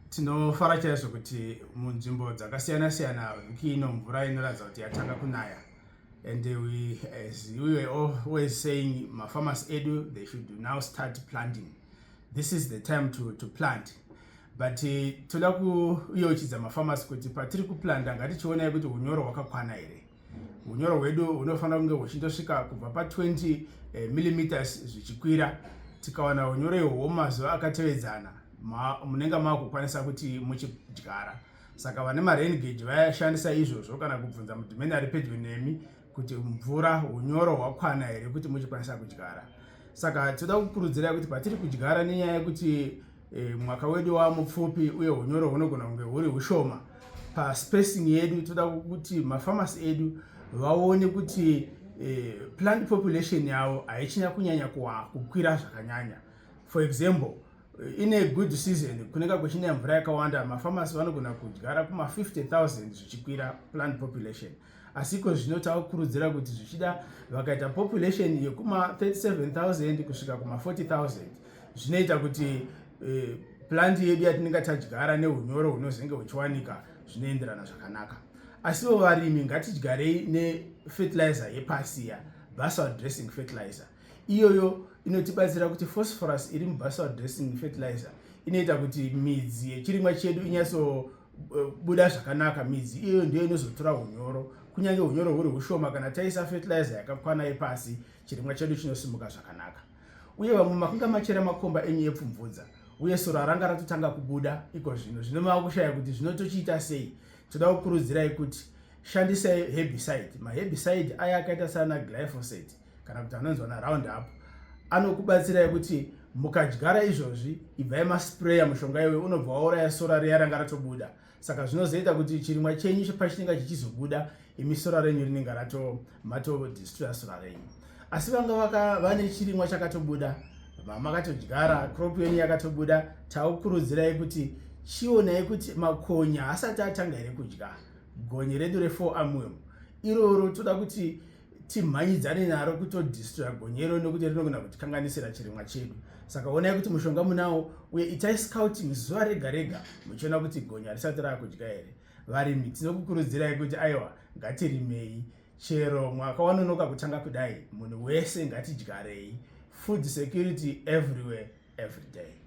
Tinofara chaizvo kuti munzvimbo dzakasiyana siyana vhiki ino mvura inoratidza kuti yatanga kunaya, and we, as we were always saying, mafarmers edu, they should now start planting. This is the time to plant, but toda kuyeuchidza mafarmers kuti patiri kuplanta, ngatichionai kuti unyoro hwakakwana here. Unyoro hwedu hunofanira kunge huchindosvika kubva pa20 millimeters zvichikwira. Tikawana unyoro ihwohwo mazuva akatevedzana, munenge maakukwanisa kuti muchidyara. Saka vane marain gauge vayashandisa izvozvo, kana kubvunza mudhumeni ari pedyo nemi kuti mvura, unyoro hwakwana here kuti muchikwanisa kudyara. Saka toda kukurudzirai kuti patiri kudyara, nenyaya yekuti mwaka wedu wamupfupi uye unyoro hunogona kunge huri hushoma, paspacing yedu toda kuti mafarmers edu vaone kuti plant population yavo haichina kunyanya kukwira zvakanyanya. For example, in a good season, kunenge kuchinaya mvura yakawanda, mafarmers vanogona kudyara kuma50 000 zvichikwira plant population. Asi iko zvino takukurudzira kuti zvichida vakaita population yekuma37 000 kusvika kuma40 000, zvinoita kuti plant yedu yatinenge tadyara neunyoro hunozenge huchiwanika zvinoenderana zvakanaka. Asiwo varimi, ngatidyarei nefertilizer yepasiya, basal dressing fertilizer. Iyoyo inotibatsira kuti phosphorus iri mubasal dressing fertilizer inoita kuti midzi yechirimwa chedu inyatsobuda zvakanaka. Midzi iyoyo ndiyo inozotora unyoro, kunyange unyoro huri hushoma. Kana taisa fertilizer yakakwana yepasi, chirimwa chedu chinosimuka zvakanaka. Uye vamwe makanga machera makomba enyu epfumvudza, uye sora ranga ratotanga kubuda iko zvino, zvino mava kushaya kuti zvino tochiita sei. Toda kukurudzirai kuti shandisai herbicide. Maherbicide aya akaita sana glyphosate kana kuti anonzi vana Roundup anokubatsirai kuti mukadyara izvozvi, ibvai maspreya mushonga iwoyo, unobva wauraya sora riya ranga ratobuda. Saka zvinozoita kuti chirimwa chenyu pachinenge chichizobuda, imi sora renyu rinenge matodestroya sora renyu. Asi vanga vane chirimwa chakatobuda, vamakatodyara, crop yenyu yakatobuda, taukurudzirai kuti chionai kuti makonya asati atanga here kudya. Gonye redu re4 armworm iroro, toda kuti timhanyidzane naro kutodestroya gonye iro, nekuti rinogona kutikanganisira chirimwa chedu. Saka onai kuti mushonga munawo, uye itai scouting zuva rega rega muchiona kuti gonya risati raakudya here. Varimi, tinokukurudzirai kuti aiwa, ngatirimei chero mwaka wanonoka kutanga kudai. Munhu wese ngatidyarei. Food security everywhere, every day.